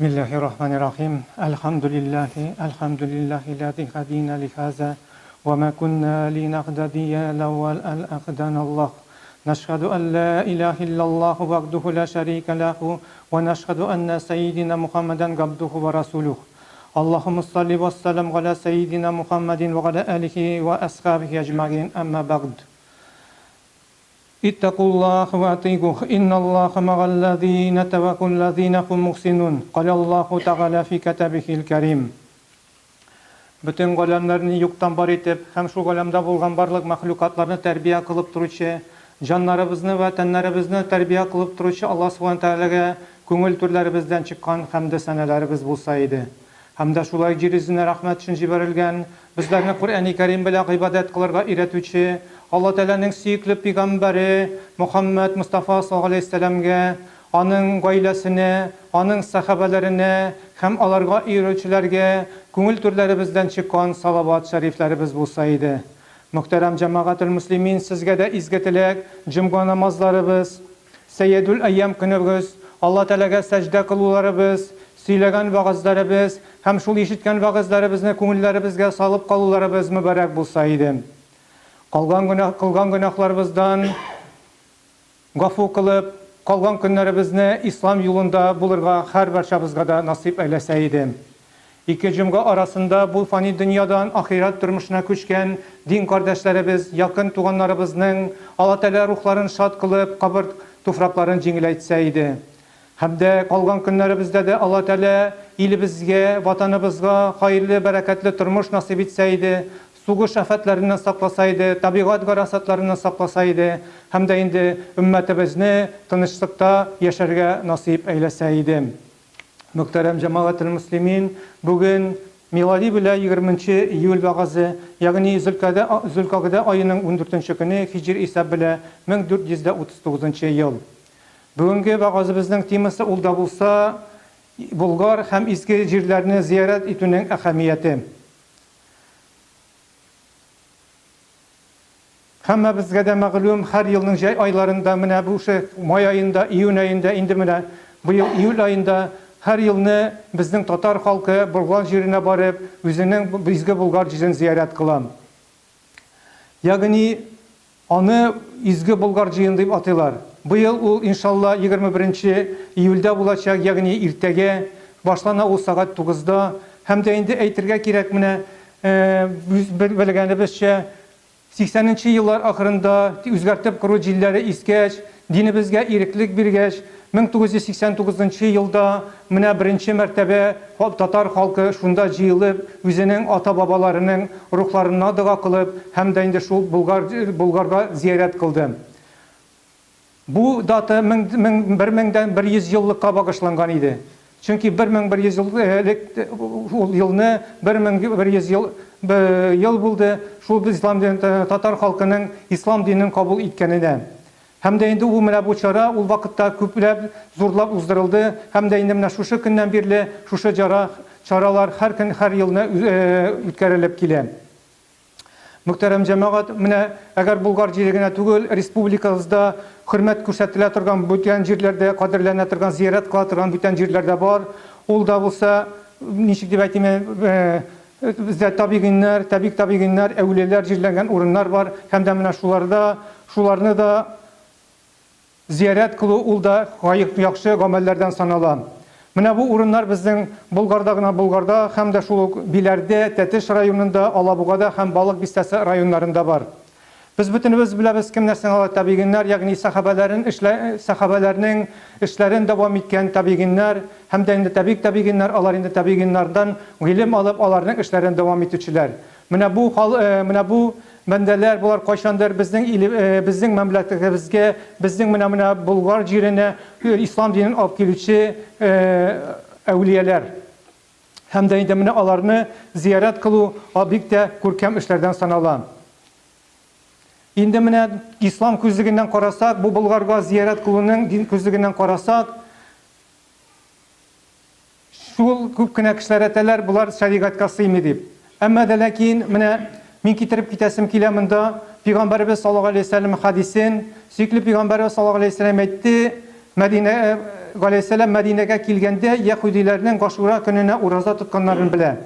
Бисмиллахир-рахманир-рахим. Әлхәмдүлилләһи, әлхәмдүлилләһи ләзи һәдина лихаза, ва ма кунна линахтадия ләүәл ән әһданаллаһ. Нәшһәдү ән лә илаһә иллаллаһу вахдуху ла шәрикә ләһу, ва нәшһәдү әннә сәййидина Мухаммадан габдуху ва расулух. Аллаһумма салли ва саллям галә сәййидина Мухаммадин ва галә алихи ва асхабихи әҗмәгыйн, әмма бәгъд. Иттакуллаһ ва атыйгуһ, инналлаһа мәгалләзина тәвәкулләзина хум мухсинун, каләллаһу тәгалә фи кәтәбихил кәрим. Бөтен галәмнәрне юктан бар итеп һәм шул галәмдә булган барлык мәхлукатларны тәрбия кылып торучы, җаннарыбызны вә тәннәребезне тәрбия кылып торучы Аллаһ Сүбхәнәһү Тәгаләгә күңел түрләребездән чыккан хәмде-сәнәләребез булса иде. Һәм дә шулай җир йөзенә рәхмәт өчен җибәрелгән, безләрне Коръәни Кәрим белән гыйбадәт кылырга өйрәтүче Алла Тәгаләнең сөекле пигамбәре Мөхәммәд Мостафа саллаллаһу галәйһи вәссәламгә, аның гаиләсенә, аның сәхабәләренә һәм аларга иярүчеләргә күңел түрләребездән чыккан салават шәрифләребез булса иде. Мөхтәрәм җәмәгател-мөслимин, сезгә дә изге теләк, җомга намазларыбыз, Сәйәдүл әйям көнебез, Алла Тәгаләгә сәҗдә кылуларыбыз, сөйләгән вәгазьләребез һәм шул ишеткән вәгазьләребезне күңелләребезгә салып калуларыбыз мөбарәк булса иде. Калган гөнаһ, кылган гөнаһларыбыздан гафу кылып, калган көннәребезне ислам юлында булырга һәрбарчабызга да насыйп әйләсә иде. Ике җомга арасында бу фани дөньядан ахирәт тормышына күчкән дин кардәшләребез, якын туганнарыбызның Алла Тәгалә рухларын шат кылып, кабер туфракларын җиңеләйтсә иде. Һәм дә калган көннәребездә дә Алла Тәгалә илебезгә, Ватаныбызга хаерле, бәрәкәтле тормыш насыйп итсә иде, сугыш афәтләреннән сакласа иде, табигать гарасатларыннан сакласа иде һәм дә инде өммәтебезне тынычлыкта яшәргә насыйп әйләсә иде. Мөхтәрәм җәмәгател-мөслимин, бүген милади белә егерменче июль вәгазе, ягъни зөлкадә зөлкагъдә аеның ундүртенче көне, һиҗри исәп белә 1439 ел. Бүгенге вәгазебезнең темасы ул да булса, Болгар һәм изге җирләрне зиярәт итүнең әһәмияте. Һәммәбезгә дә мәгълүм, һәр елның җәй айларында, менә бу ши май аенда, июнь аенда, инде менә быел июль аенда һәр елны безнең татар халкы Болгар җиренә барып, үзенең изге Болгар җирен зиярәт кыла. Ягъни аны Изге Болгар җыен дип атыйлар. Быел ул, иншалла, 21 нче июльдә булачак, ягъни иртәгә. Башлана ул сәгать тугызда. Һәм дә инде әйтергә кирәк, менә без белгәнебезчә, 80 нче еллар ахырында үзгәртеп кору җилләре искәч, динебезгә иреклек биргәч, 1989 нчы елда менә беренче мәртәбә татар халкы шунда җыелып, үзенең ата-бабаларының рухларына дога кылып һәм дә инде шул Болгар Болгарга зиярәт кылды. Бу дата 1100 еллыкка багышланган иде. Чөнки 1100 ел элек ул елны 1100 ел ел булды шул ислам дин татар халкының ислам динен кабул иткәненә. Һәм дә инде ул менә бу чара ул вакытта күпләп зурлап уздырылды һәм дә инде менә шушы көннән бирле шушы чара чаралар һәр көн һәр елны үткәрелеп килә. Мөхтәрәм җәмәгать, менә әгәр Болгар җире генә түгел, республикабызда хөрмәт күрсәтелә торган бүтән җирләрдә, кадерләнә торган, зиярәт кыла торган бүтән җирләр дә бар. Ул да булса, ничек дип әйтим, бездә табигыйннәр, тәбик табигыйннәр, әүлияләр җирләнгән урыннар бар һәм дә менә шуларда, шуларны да Зиярәт кылу ул да гаять яхшы гамәлләрдән санала. Менә бу урыннар безнең Болгарда гына Болгарда һәм дә шул ук Биләрдә, Тәтеш районында, Алабугада һәм Балык Бистәсе районнарында бар. Без бөтенебез беләбез кемнәр соң алар табигыйннар, ягъни сәхабәләрен эшлә сәхабәләрнең эшләрен дәвам иткән табигыйннар һәм дә инде табиг табигыйннар, алар инде табигыйннардан гыйлем алып, аларның эшләрен дәвам итүчеләр. Менә бу хал, менә бу бәндәләр, болар кайчандыр безнең иле, безнең мәмләкәтебезгә, безнең менә менә Болгар җиренә ислам динен алып килүче әүлияләр. Һәм дә инде менә аларны зиярәт кылу бик тә күркәм эшләрдән санала. Инде менә ислам күзлегеннән карасак, бу Болгарга зиярәт кылуның дин күзлегеннән карасак, Шул күп кенә кешеләр әйтәләр, болар шәригатькә сыймый дип. Әмма дә ләкин менә мин китереп китәсем килә монда Пигамбәребез саллаллаһу галәйһи вә сәлләм хәдисен. Сөекле Пигамбәребез саллаллаһу галәйһи вә сәлләм әйтте, Мәдинә галәйһиссәлам Мәдинәгә килгәндә яһүдиләрнең Гашура көненә ураза тотканнарын белә.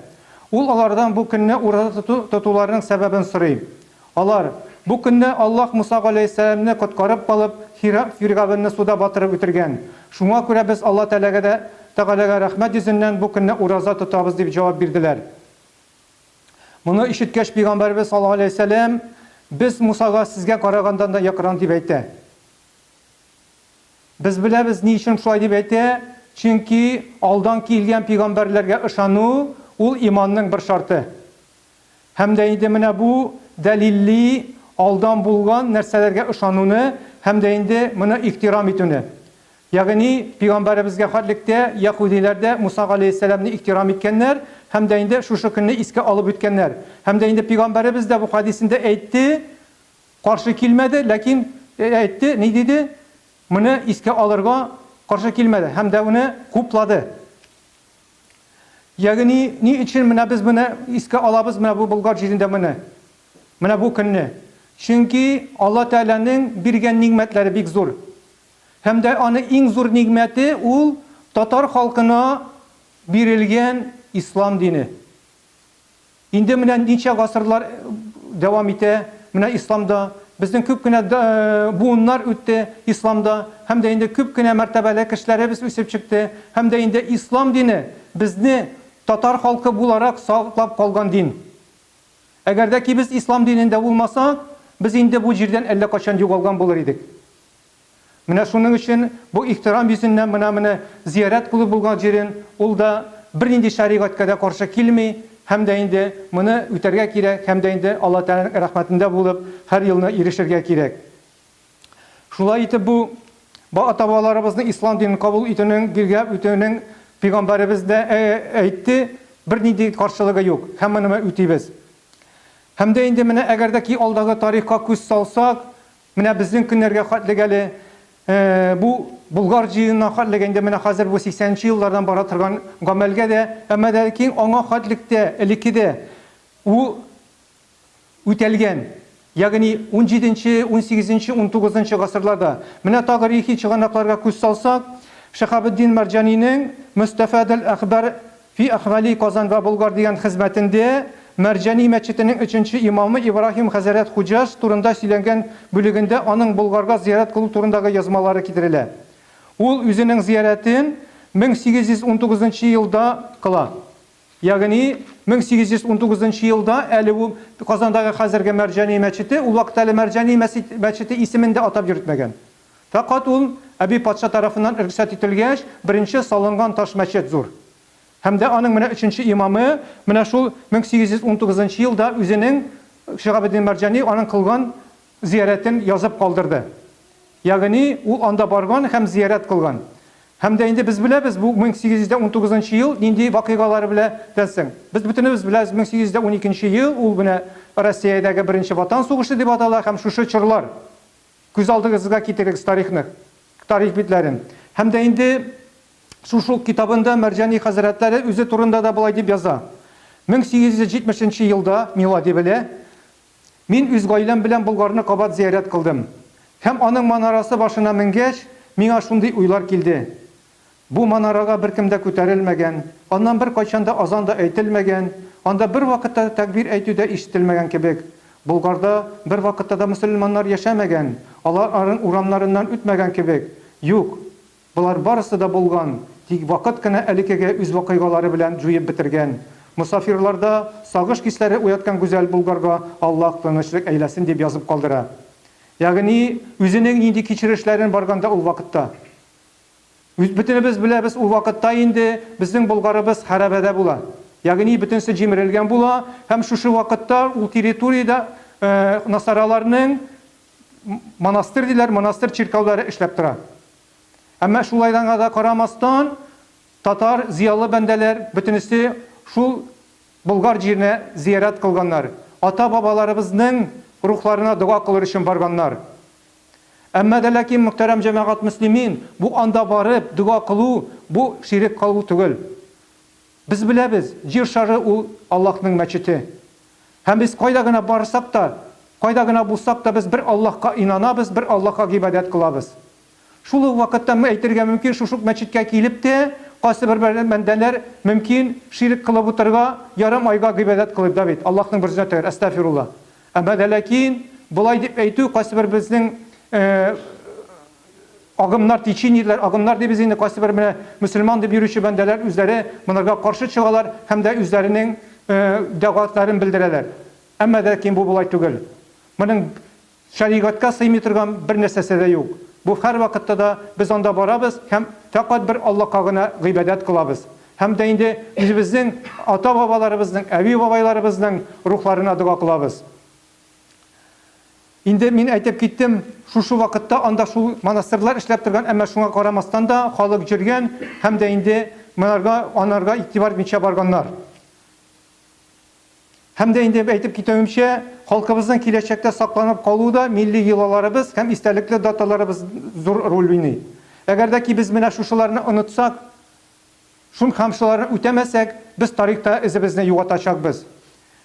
Ул алардан бу көнне ураза тоту тотуларының сәбәбен сорый. Алар, Бу көнне Аллаһ Муса галәйһиссәламне коткарып калып, Хира фиргавенне суда батырып үтергән. Шуңа күрә без Алла Тәгаләгә дә Тәгаләгә рәхмәт йөзеннән бу көнне ураза тотабыз, дип җавап бирделәр. Моны ишеткәч, пәйгамбәребез саллаллаһу галәйһи ва сәлләм, Без Мусага сезгә карагандан да якынрак, дип әйтә. Без беләбез, ни өчен шулай дип әйтә, чөнки алдан килгән пәйгамбәрләргә ышану, ул иманның бер шарты. Һәм дә инде менә бу дәлилли алдан булган нәрсәләргә ышануны һәм дә инде моны ихтирам итүне. Ягъни, пәйгамбәребезгә хәтлектә яһүдиләр дә Муса галәйһиссәламне ихтирам иткәннәр һәм дә инде шушы көнне искә алып үткәннәр. Һәм дә инде пәйгамбәребез дә бу хәдисендә әйтте, каршы килмәде, ләкин әйтте, ни диде? Моны искә алырга каршы килмәде һәм дә моны хуплады. Ягъни, ни өчен менә без моны искә алабыз, менә бу Болгар җирендә моны? Менә бу көнне. Чөнки Алла Тәгаләнең биргән нигъмәтләре бик зур. Һәм дә аны иң зур нигъмәте ул татар халкына бирелгән ислам дине. Инде менә ничә гасырлар дәвам итә менә исламда. Безнең күп кенә буыннар үтте исламда. Һәм дә инде күп кенә мәртәбәле кешеләребез үсеп чыкты. Һәм дә инде ислам дине безне татар халкы буларак саклап калган дин. Әгәр дә ки без ислам динендә булмасак, без инде бу җирдән әллә кайчан югалган булыр идек. Менә шуның өчен бу ихтирам йөзеннән менә менә зиярәт кылу булган җирен, ул да бернинди шәригатькә дә каршы килми, һәм дә инде моны үтәргә кирәк, һәм дә инде Алла Тәгаләнең рәхмәтендә булып, һәр елны ирешергә кирәк. Шулай итеп бу ата-бабаларыбызның ислам динен кабул итүнең, билгеләп үтүнең пәйгамбәребез дә әйтте, бернинди каршылыгы юк, һәм моны үтибез. Һәм дә инде менә әгәр дә ки алдагы тарихка күз салсак, Менә безнең көннәргә хәтлек әле бу Болгар җыенына хәтлек инде менә хәзер бу 80 нче еллардан бара торган гамәлгә дә, әмма дә ләкин аңа хәтлек тә, элекке дә ул үтәлгән. Ягъни унҗиденче, унсигезенче, унтугызынчы гасырларда. Менә тагы рихи чыганакларга күз салсак, Шиһабетдин Мәрҗанинең Мөстәфадел-әхбар Фи әхвали Казан вә Болгар дигән хезмәтендә Мәрҗани мәчетенең өченче имамы Ибраһим хәзрәт Хуҗаш турында сөйләнгән бүлегендә аның Болгарга зиярәт кылу турындагы язмалары китерелә. Ул үзенең зиярәтен 1819 нчы елда кыла. Ягъни 1819 нчы елда әле ул Казандагы хәзерге Мәрҗани мәчете ул вакытта әле Мәрҗани мәчете исемен дә атап йөртмәгән. Фәкать ул, Әби патша тарафыннан рөхсәт ителгәч, беренче салынган таш мәчет зур. Һәм дә аның менә өченче имамы менә шул 1819 нчы елда үзенең Шиһабетдин Мәрҗани аның кылган зиярәтен язып калдырды. Ягъни ул анда барган һәм зиярәт кылган. Һәм дә инде без беләбез, бу 1819 нчы ел нинди вакыйгалары белә дән соң. Без бөтенебез беләбез, 1812 нче ел ул менә Россиядәге беренче Ватан сугышы дип атала һәм шушы чорлар. Күз алдыгызга китерегез тарихны, тарих битләрен. Һәм дә инде шушы ук китабында Мәрҗани хәзрәтләре үзе турында да болай дип яза. 1870 нче елда, милади белә, мин үз гаиләм белән Болгарны кабат зиярәт кылдым. Һәм аның манарасы башына менгәч, миңа шундый уйлар килде. Бу манарага беркем дә күтәрелмәгән, аннан беркайчан да азан да әйтелмәгән, анда бервакытта да тәкбир әйтү дә ишетелмәгән кебек. Болгарда бервакытта да мөселманнар яшәмәгән, алар аның урамнарыннан үтмәгән кебек. Юк, болар барысы да булган, тик вакыт кына элеккеге үз вакыйгалары белән җуеп бетергән. Мосафирларда сагыш хисләре уяткан гүзәл Болгарга Аллаһ тынычлык әйләсен, дип язып калдыра. Ягъни, үзенең нинди кичерешләрен барганда ул вакытта. Үз бөтенебез беләбез, ул вакытта инде безнең Болгарыбыз хәрабәдә була. Ягъни бөтенесе җимерелгән була һәм шушы вакытта ул территориядә насараларның монастырь диләр, монастырь чиркәүләре эшләп тора. Әмма шулайданга да карамастан, татар зыялы бәндәләр бөтенесе шул Болгар җиренә зиярәт кылганнар, ата-бабаларыбызның рухларына дога кылыр өчен барганнар. Әмма дә ләкин, мөхтәрәм җәмәгать мөслимин, бу анда барып, дога кылу, бу ширек кылу түгел. Без беләбез, Җир шары ул Аллаһның мәчете. Һәм без кайда гына барсак та, кайда гына булсак та без бер Аллаһка инанабыз, бер Аллаһка гыйбадәт кылабыз. Шул ук вакытта әйтергә мөмкин, шушы ук мәчеткә килеп тә, кайсы бер бәндәләр мөмкин ширек кылып утырырга, ярым айга гыйбадәт кылып да бит, Аллаһның бер үзенә төгәл, әстәгъфирулла. Әмма дә ләкин болай дип әйтү кайсы бер безнең агымнар, течениеләр, агымнар дибез инде, кайсы бер менә мөселман дип йөрүче бәндәләр үзләре монарга каршы чыгалар һәм дә үзләренең дәгъватларын белдерәләр. Әмма дә ләкин бу болай түгел. Моның Шәригатькә сыймый торган бер нәрсәсе дә юк. Бу һәрвакытта да без анда барабыз һәм фәкать бер Аллаһка гына гыйбадәт кылабыз. Һәм дә инде үзебезнең ата-бабаларыбызның, әби-бабайларыбызның рухларына дога кылабыз. Инде мин әйтеп киттем, шушы вакытта анда шул монастырьлар эшләп торган, әмма шуңа карамастан да халык йөргән һәм дә инде монарга, анарга игътибар итмичә барганнар. Һәм дә инде әйтеп китүемчә, халкыбызның киләчәктә сакланып калуы да милли йолаларыбыз һәм истәлекле даталарыбыз зур роль уйный. Әгәр дә ки без менә шушыларны онытсак, шун һәм шуларны үтәмәсәк, без тарихта эзебезне югатачакбыз.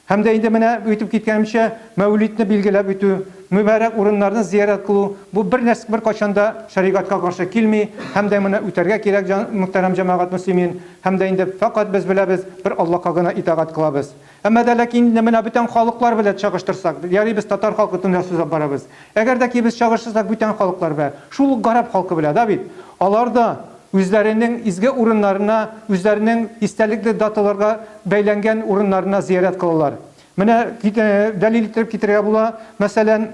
Һәм дә инде менә әйтеп киткәнемчә, Мәүлидне билгеләп үтү, мөбарәк урыннарны зиярәт кылу, бу бер нәрс беркайчан да шәригатькә каршы килми, һәм дә моны үтәргә кирәк, мөхтәрәм җәмәгать мөслимин. Һәм дә инде фәкать без беләбез, бер Аллаһка гына итагать кылабыз. Әмма дә ләкин инде менә бүтән халыклар белән чагыштырсак, ярый без татар халкы турында сүз алып барабыз. Әгәр дә ки без чагыштырсак бүтән халыклар белән, шул ук гарәп халкы белән, да бит, алар да үзләренең изге урыннарына, үзләренең истәлекле даталарга бәйләнгән урыннарына зиярәт кылалар. Менә дәлил иттереп китерергә була, мәсәлән,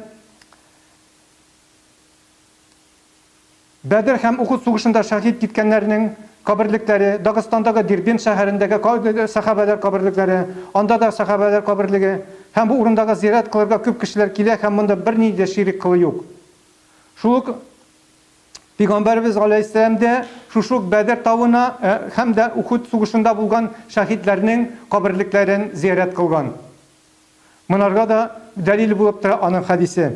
Бәдер һәм Ухуд сугышында шәһит киткәннәрнең каберлекләре, Дагыстандагы Дербент шәһәрендәге сәхабәләр каберлекләре, анда да сәхабәләр каберлеге һәм бу урындагы зиярәт кылырга күп кешеләр килә һәм монда бернинди дә ширек кылу юк. Шул ук Пигамбәребез галәйһиссәлам дә шушы ук Бәдер тавына һәм дә Ухуд сугышында булган шәһитләрнең каберлекләрен зиярәт кылган. Монарга да дәлил булып тора аның хәдисе.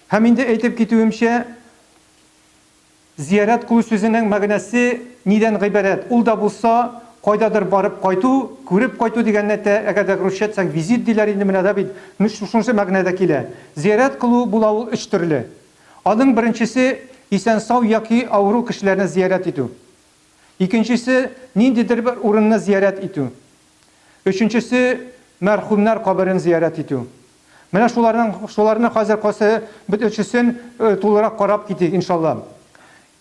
Һәм инде әйтеп китүемчә, зиярәт кылу сүзенең мәгънәсе нидән гыйбарәт? Ул да булса, кайдадыр барып кайту, күреп кайту дигәнне әйтә, әгәр дә русча әйтсәк, визит диләр инде менә дә бит, шунысы мәгънәдә килә. Зиярәт кылу була ул өч төрле. Аның беренчесе, исән-сау яки авыру кешеләрне зиярәт итү. Икенчесе, ниндидер бер урынны зиярәт итү. Өченчесе, мәрхүмнәр каберен зиярәт итү. Менә шуларның, шуларны хәзер кайсы бит өчесен тулырак карап китик, иншалла.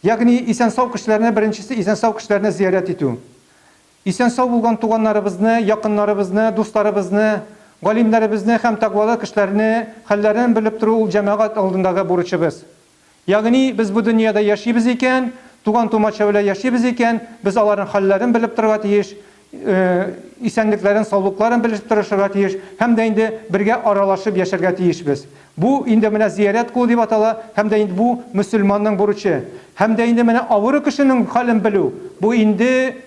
Ягъни исән-сау кешеләрне, беренчесе исән-сау кешеләрне зиярәт итү. Исән-сау булган туганнарыбызны, якыннарыбызны, дусларыбызны, галимнәребезне һәм тәкъвалы кешеләрне хәлләрен белеп тору ул җәмәгать алдындагы бурычыбыз. Ягъни, без бу дөньяда яшибез икән, туган-тумача белән яшибез икән, без аларның хәлләрен белеп торырга тиеш, исәнлекләрен, саулыкларын белешеп торышырга тиеш һәм дә инде бергә аралашып яшәргә тиешбез. Бу инде менә зиярәт кылу дип атала һәм дә инде бу мөселманның бурычы. Һәм дә инде менә авыру кешенең хәлен белү, бу инде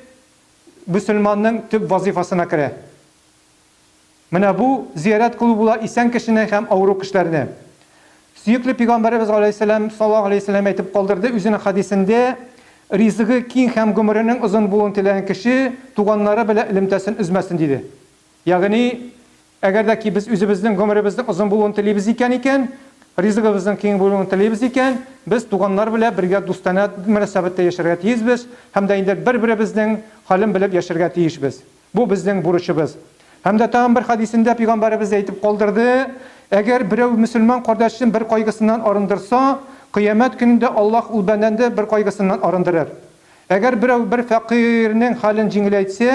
мөселманның төп вазыйфасына керә. Менә бу зиярәт кылу була исән кешене һәм авыру кешеләрне. Сөекле пигамбәребез галәйһиссәлам, саллаллаһу галәйһи вәсәлләм әйтеп калдырды үзенең хәдисендә, Ризыгы киң һәм гомеренең озын булуын теләгән кеше туганнары белән элемтәсен өзмәсен, диде. Ягъни, әгәр дә ки без үзебезнең гомеребезнең озын булуын телибез икән икән, ризыгыбызның киң булуын телибез икән, без туганнар белән бергә дустанә мөнәсәбәттә яшәргә тиешбез һәм дә инде бер-беребезнең хәлен белеп яшәргә тиешбез. Бу безнең бурычыбыз. Һәм дә тагын бер хәдисендә пигамбәребез әйтеп калдырды, Әгәр берәү мөселман кардәшен бер кайгысыннан арындырса, кыямәт көнендә Аллаһ ул бәндәне бер кайгысыннан арындырыр. Әгәр берәү бер фәкыйрьнең хәлен җиңеләйтсә,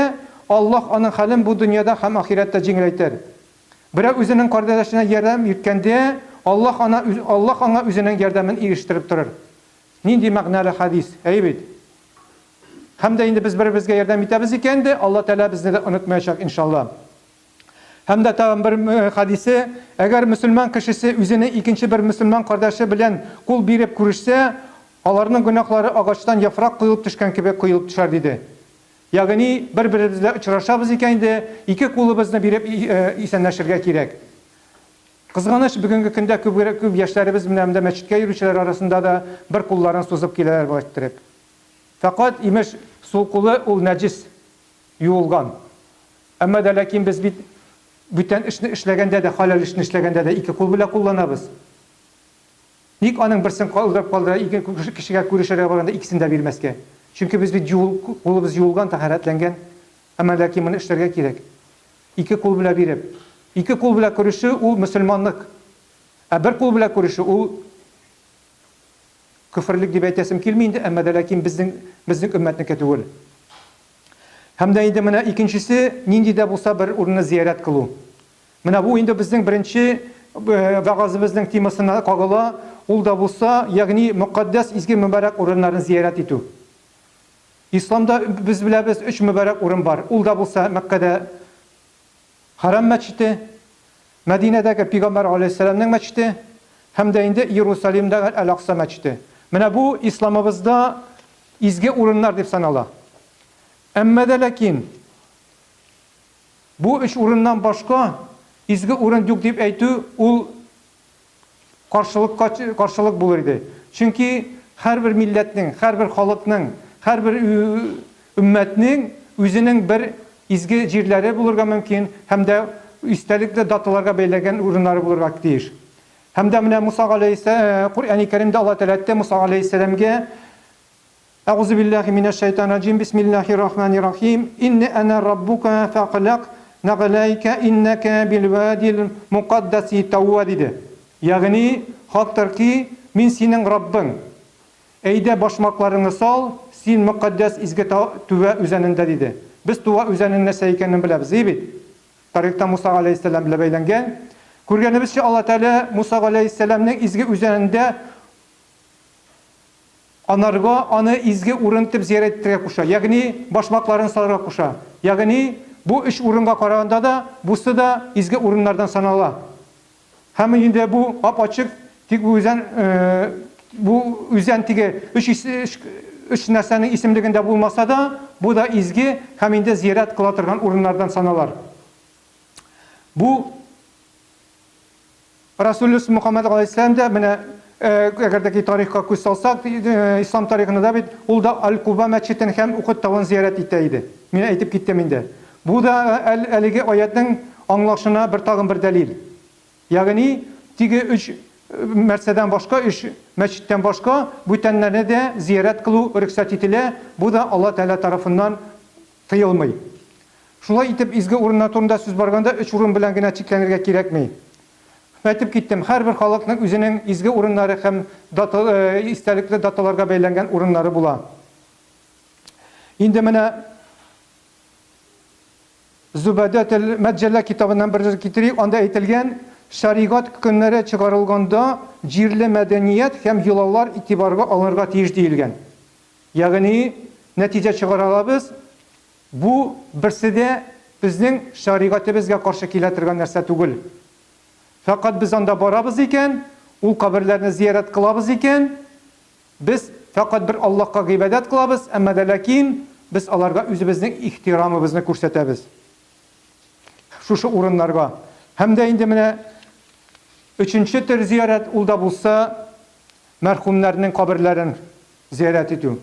Аллаһ аның хәлен бу дөньяда һәм ахирәттә җиңеләйтер. Берәү үзенең кардәшенә ярдәм иткәндә, Аллаһ ана Аллаһ аңа үзенең ярдәмен ирештереп торыр. Нинди мәгънәле хәдис, әйе бит? Һәм дә инде без бер-беребезгә ярдәм итәбез икән дә, Алла Тәгалә безне дә онытмаячак, иншалла. Һәм дә тагын бер хәдисе, әгәр мөселман кешесе үзенең икенче бер мөселман кардәше белән кул биреп күрешсә, аларның гөнаһлары агачтан яфрак коелып төшкән кебек коелып төшәр, диде. Ягъни, бер-беребез белән очрашабыз икән инде, ике кулыбызны биреп исәнләшергә кирәк. Кызганыч, бүгенге көндә күбрәк күп яшьләребез менә монда мәчеткә йөрүчеләр арасында да бер кулларын сузып киләләр болай иттереп. Фәкать, имеш, сул кулы ул нәҗес, юылган. Әмма дә ләкин без бит бүтән эшне эшләгәндә дә, хәләл эшне эшләгәндә дә ике кул белән кулланабыз. Ник аның берсен калдырып калдыра, ике кешегә күрешергә барганда икесен дә бирмәскә? Чөнки без бит юыл, кулыбыз юылган, тәһарәтләнгән. Әмма ләкин моны эшләргә кирәк. Ике кул белән биреп. Ике кул белән күрешү ул мөселманлык. Ә бер кул белән күрешү ул көферлек дип әйтәсем килми инде, әмма дә ләкин безнең безнең өммәтнеке түгел. Һәм дә инде менә икенчесе нинди дә булса бер урынны зиярәт кылу. Менә бу инде безнең беренче вәгазебезнең темасына кагыла, ул да булса, ягъни мөкатдәс изге мөбарәк урыннарны зиярәт итү. Исламда без беләбез өч мөбарәк урын бар. Ул да булса Мәккәдә Хәрам мәчете, Мәдинәдәге Пигамбәр галәйһиссәламнең мәчете һәм дә инде Иерусалимдагы Әл-Акса мәчете. Менә бу исламыбызда изге урыннар дип санала. Әмма дә ләкин бу өч урыннан башка изге урын юк дип әйтү ул каршылыкка каршылык булыр иде. Чөнки һәрбер милләтнең, һәрбер халыкның, һәрбер өммәтнең үзенең бер изге җирләре булырга мөмкин һәм дә истәлекле даталарга бәйләгән урыннары булырга тиеш. Һәм дә менә Муса галәйһиссә Коръәни Кәримдә Аллаһ Тәгалә әйтте Муса галәйһиссәламгә Әгъузу биллаһи минәш шайтанир раҗим, бисмиллаһир рахманир рахим. Инни әнә раббука фәкълак нәгъләйкә иннәкә бил вадил мукаддаси тауа диде. Ягъни, хактыр ки, мин синең Раббың. Әйдә башмакларыңны сал, син мөкаддәс изге Түбә үзәнендә диде. Без Туа үзәненең нәрсә икәнен беләбез, ий бит? Тарихта Муса галәйһиссәлам белән бәйләнгән. Күргәнебезчә, Алла Тәгалә Муса галәйһиссәламнең изге үзәнендә Анарга аны изге урын итеп зиярәт итәргә куша, ягъни башмакларын салырга куша. Ягъни бу өч урынга караганда да бусы да изге урыннардан санала. Һәм инде бу ап-ачык, тик бу үзән бу үзән теге өч өч нәрсәнең исемлегендә булмаса да, бу да изге һәм инде зиярәт кыла торган урыннардан саналар. Бу Расулебез Мөхәммәд галәйһиссәлам дә менә әгәр дә ки тарихка күз салсак, ислам тарихына да бит ул да Аль-Куба мәчетен һәм Ухуд тавын зиярәт итә иде. Мин әйтеп киттем инде. Бу да әлеге аятның аңлашына бер тагын бер дәлил. Ягъни теге өч мәрсәдән башка, өч мәчеттән башка бүтәннәрне дә зиярәт кылу рөхсәт ителә. Бу да Алла Тәгалә тарафыннан тыелмый. Шулай итеп, изге урыннар турында сүз барганда, өч урын белән генә чикләнергә кирәкми. Әйтеп киттем, һәрбер халыкның үзенең изге урыннары һәм дата, истәлекле даталарга бәйләнгән урыннары була. Инде менә Зубәдәтел Мәҗәллә китабыннан бер китерик, анда әйтелгән, шәригать хөкемнәре чыгарылганда җирле мәдәният һәм йолалар игътибарга алынырга тиеш диелгән. Ягъни, нәтиҗә чыгара алабыз, бу берсе дә безнең шәригатебезгә каршы килә торган нәрсә түгел. Фәкать без анда барабыз икән, ул каберләрне зиярәт кылабыз икән, без фәкать бер Аллаһка гыйбадәт кылабыз, әмма дә ләкин без аларга үзебезнең ихтирамыбызны күрсәтәбез. Шушы урыннарга. Һәм дә инде менә өченче төр зиярәт, ул да булса мәрхүмнәрнең каберләрен зиярәт итү.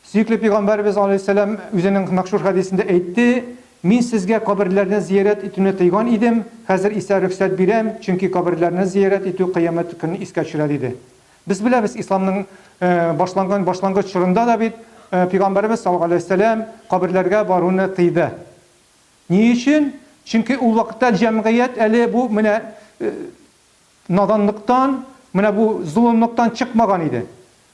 Сөекле пигамбәребез алейһиссәлам үзенең мәшһүр хәдисендә әйтте, Мин сезгә каберләрне зиярәт итүне тыйган идем, хәзер исә рөхсәт бирәм, чөнки каберләрне зиярәт итү кыямәт көнен искә төшерә, диде. Без беләбез, исламның башланган башлангыч чорында да бит пигамбәребез саллаллаһу алейһи вәсәләм каберләргә баруны тыйды. Ни өчен? Чөнки ул вакытта җәмгыять әле бу менә Наданлыктан, менә бу золымлыктан чыкмаган иде.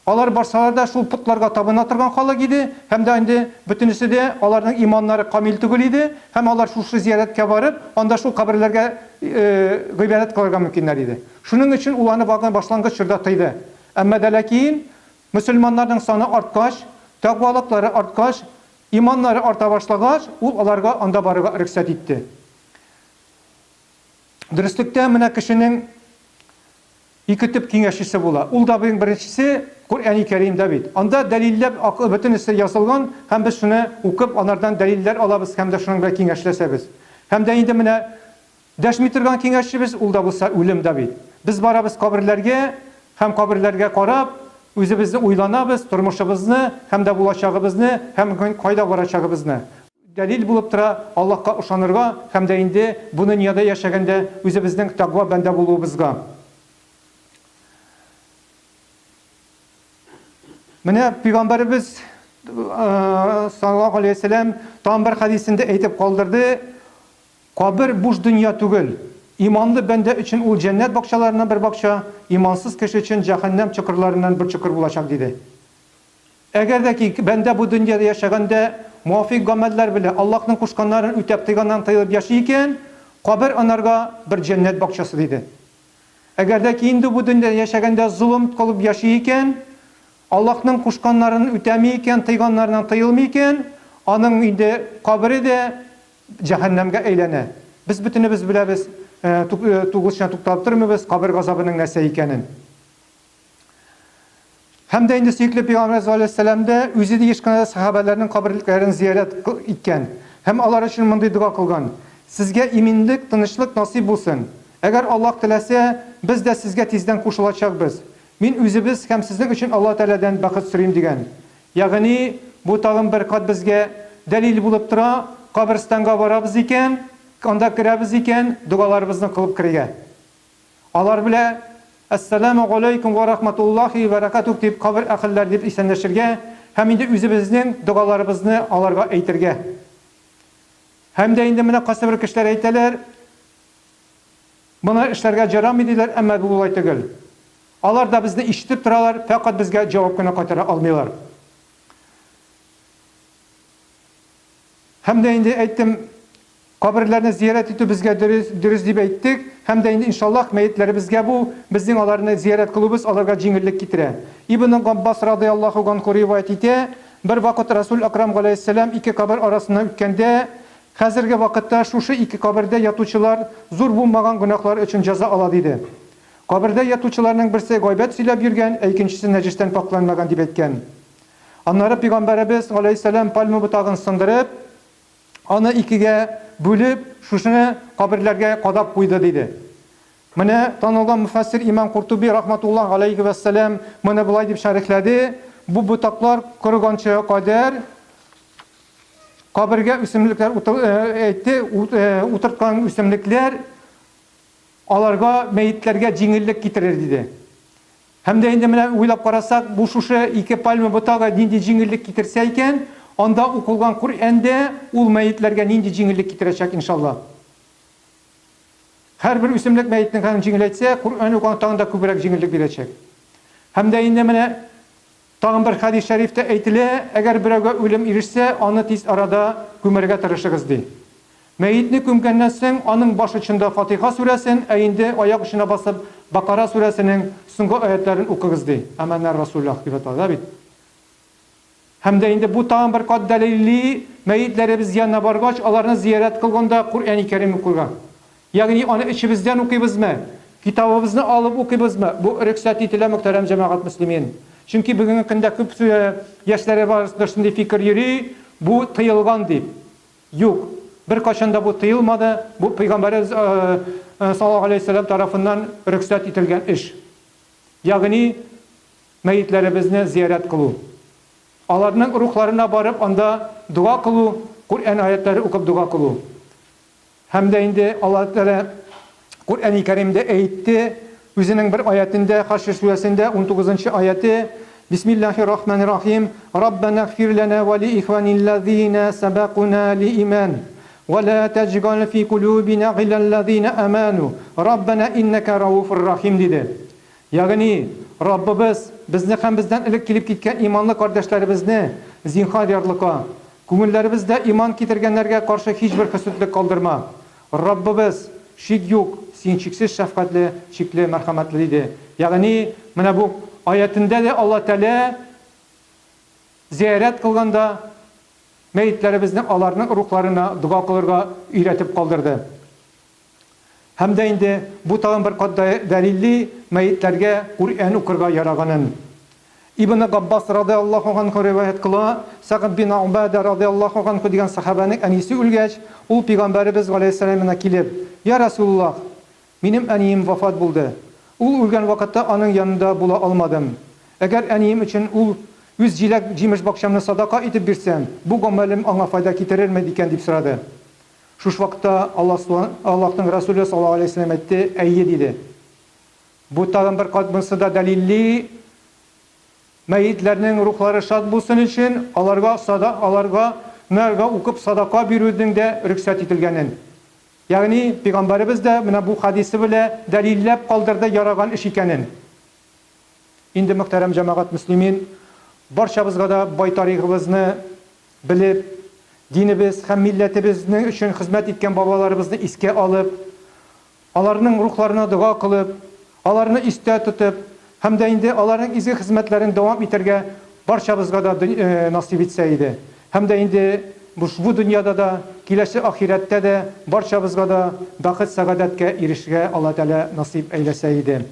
Алар барсалар да шул потларга табына торган халык иде, һәм дә инде бөтенесе дә аларның иманнары камил түгел иде, һәм алар шушы зиярәткә барып, анда шул каберләргә гыйбадәт кылырга мөмкиннәр иде. Шуның өчен ул аны башлангыч чорда тыйды. Әмма дә ләкин мөселманнарның саны арткач, тәкъвалыклары арткач, иманнары арта башлагач, ул аларга анда барырга рөхсәт итте. Дөреслектә менә кешенең ике төп киңәшчесе була. Ул да бин беренчесе Коръәни Кәримдә бит. Анда дәлилләп акыл бөтенесе язылган һәм без шуны укып анардан дәлилләр алабыз һәм дә шуның белән киңәшләшәбез. Һәм дә инде менә дәшми торган киңәшчебез ул да булса үлем дә бит. Без барабыз каберләргә һәм каберләргә карап үзебезне уйланабыз, тормышыбызны һәм дә булачагыбызны һәм кайда барачагыбызны. Дәлил булып тора Аллаһка ышанырга һәм дә инде бу дөньяда яшәгәндә үзебезнең тәкъва бәндә булуыбызга. Менә пәйгамбәребез саллаллаһу алейһи ва сәлләм тагын бер хәдисендә әйтеп калдырды, Кабер буш дөнья түгел. Иманлы бәндә өчен ул җәннәт бакчаларыннан бер бакча, имансыз кеше өчен җәһәннәм чокырларыннан бер чокыр булачак, диде. Әгәр дә ки бәндә бу дөньяда яшәгәндә муафыйк гамәлләр белән, Аллаһның кушканнарын үтәп, тыйганнан тыелып яши икән, кабер анарга бер җәннәт бакчасы, диде. Әгәр дә ки инде бу дөньяда яшәгәндә золым кылып яши икән, Аллаһның кушканнарын үтәми икән, тыйганнарыннан тыелмый икән, аның инде кабере дә җәһәннәмгә әйләнә. Без бөтенебез беләбез, тулысынча тукталып тормыйбыз, кабер газабының нәрсә икәнен. Һәм дә инде сөекле Пәйгамбәребез галәйһиссәлам дә үзе дә еш кына сәхабәләрнең каберлекләрен зиярәт иткән һәм алар өчен мондый дога кылган, Сезгә иминлек, тынычлык насыйп булсын. Әгәр Аллаһ теләсә, без дә сезгә тиздән кушылачакбыз. Мин үзебез һәм сезнең өчен Аллаһ Тәгаләдән бәхет сорыйм, дигән. Ягъни, бу тагын бер кат безгә дәлил булып тора, каберстанга барабыз икән, анда керәбез икән, догаларыбызны кылып керергә. Алар белә Әссәләмү галәйкүм вә рахматуллаһи вә бәрәкәтүһ дип кабер әһелләре дип исәнләшергә һәм инде үзебезнең догаларыбызны аларга әйтергә. Һәм дә инде менә кайсыбер кешеләр әйтәләр, моны эшләргә җарамый диләр, әмма бу болай түгел. Алар да безне ишетеп торалар, фәкать безгә җавап кына кайтара алмыйлар. Һәм дә инде әйттем, каберләрне зиярәт итү безгә дөрес, дөрес дип әйттек, һәм дә инде иншаллаһ мәетләребезгә бу, безнең аларны зиярәт кылуыбыз аларга җиңеллек китерә. Ибн Габбас радыяллаһу ганһу риваять итә, Бер вакыт Расул Әкрам галәйһиссәлам ике кабер арасыннан үткәндә, Хәзерге вакытта шушы ике кабердә ятучылар зур булмаган гөнаһлары өчен җәза ала, диде. Кабердә ятучыларның берсе гайбәт сөйләп йөргән, ә икенчесе нәҗестән пакьләнмәгән, дип әйткән. Аннары пәйгамбәребез, галәйһиссәлам, пальма ботагын сындырып, аны икегә бүлеп, шушыны каберләргә кадап куйды, диде. Менә танылган мөфәссир имам Куртуби рахматуллаһ галәйһи вәссәлам моны болай дип шәрехләде, Бу ботаклар корыганчыга кадәр кабергә үсемлекләр әйтте, утырткан үсемлекләр аларга мәетләргә җиңеллек китерер, диде. Һәм дә инде менә уйлап карасак, бу шушы ике пальма ботагы нинди җиңеллек китерсә икән, анда укылган Коръән дә ул мәетләргә нинди җиңеллек китерәчәк, иншалла. Һәрбер үсемлек мәетнең хәлен җиңеләйтсә, Коръән укыган тагын да күбрәк җиңеллек бирәчәк. Һәм дә инде менә тагын бер хәдис шәрифтә әйтелә, әгәр берәүгә үлем ирешсә, аны тиз арада күмәргә тырышыгыз, ди. Мәетне күмгәннән соң, аның баш очында Фатиха сүрәсен, ә инде аяк очына басып, Бакара сүрәсенең соңгы аятьләрен укыгыз, ди. Әмәнәр Расуллаһ дип атала бит. Һәм дә инде бу тагын бер кат дәлилли, мәетләребез янына баргач, аларны зиярәт кылганда Коръәни Кәрим укырга. Ягъни аны эчебездән укыйбызмы, китабыбызны алып укыйбызмы, бу рөхсәт ителә, мөхтәрәм җәмәгать мөслимин. Чөнки бүгенге көндә күп яшьләре арасында шундый фикер йөри, бу тыелган дип. Юк, беркайчан да бу тыелмады, бу Пәйгамбәребез саллаллаһу галәйһи вә сәлләм тарафыннан рөхсәт ителгән эш. Ягъни мәетләребезне зиярәт кылу. Аларның рухларына барып анда дога кылу, Коръән аятьләре укып дога кылу. Һәм дә инде Аллаһ Тәгалә Коръәни Кәримдә әйтте, үзенең бер аятендә, Хашр сүрәсендә 19 нчы аяте, Бисмиллахир рахманир рахим, Раббана гфир лана ва ли ихваниллазина сабакуна ли иман, ва ла таҗгал фи кулубина гиллаллазина аману, Раббана иннака рауфур рахим диде. Ягъни, Раббыбыз, безне һәм бездән элек килеп киткән иманлы кардәшләребезне, зинһар ярлыка. Күңелләребездә иман китергәннәргә каршы һичбер хөсетлек калдырма. Раббыбыз, шик юк, Син чиксез шәфкатьле, чикле мәрхәмәтле, диде. Ягъни, менә бу аятендә дә Алла Тәгалә зиярәт кылганда мәетләребезне аларның рухларына дога кылырга өйрәтеп калдырды. Һәм дә инде бу тагын бер кат дәлилли мәетләргә Коръән укырга яраганын. Ибн Габбас радыяллаһу ганһу риваять кыла, Сәгъд бин Убада радыяллаһу ганһу дигән сәхабәнең әнисе үлгәч, ул пигамбәребез галәйһиссәлам янына килеп, Я Расулуллаһ, минем әнием вафат булды. Ул үлгән вакытта аның янында була алмадым. Әгәр әнием өчен ул үз җиләк-җимеш бакчамны садака итеп бирсәм, бу гамәлем аңа файда китерерме икән дип сорады. Шуш вакытта Аллаһның Расуле саллаллаһу алейһи ва сәлләм әйтте, Әйе, диде. Бу тагын бер кат монысы да дәлилли. Мәетләрнең рухлары шат булсын өчен, аларга сада аларга нарга укып садака бирүнең дә рөхсәт ителгәнен. Ягъни, пәйгамбәребез дә менә бу хәдисе белә дәлилләп калдырды яраган эш икәнен. Инде, мөхтәрәм җәмәгать мөслимин, барчабызга да бай тарихыбызны белеп, динебез һәм милләтебезнең өчен хезмәт иткән бабаларыбызны искә алып, Аларның рухларына дога кылып, аларны истә тотып һәм дә инде аларның изге хезмәтләрен дәвам итәргә барчабызга да насыйп итсә иде. Һәм дә инде ушбу дөньяда да, киләсе ахирәттә дә барчабызга да бәхет-сәгадәткә ирешергә Аллаһ Тәгалә насыйп әйләсә иде.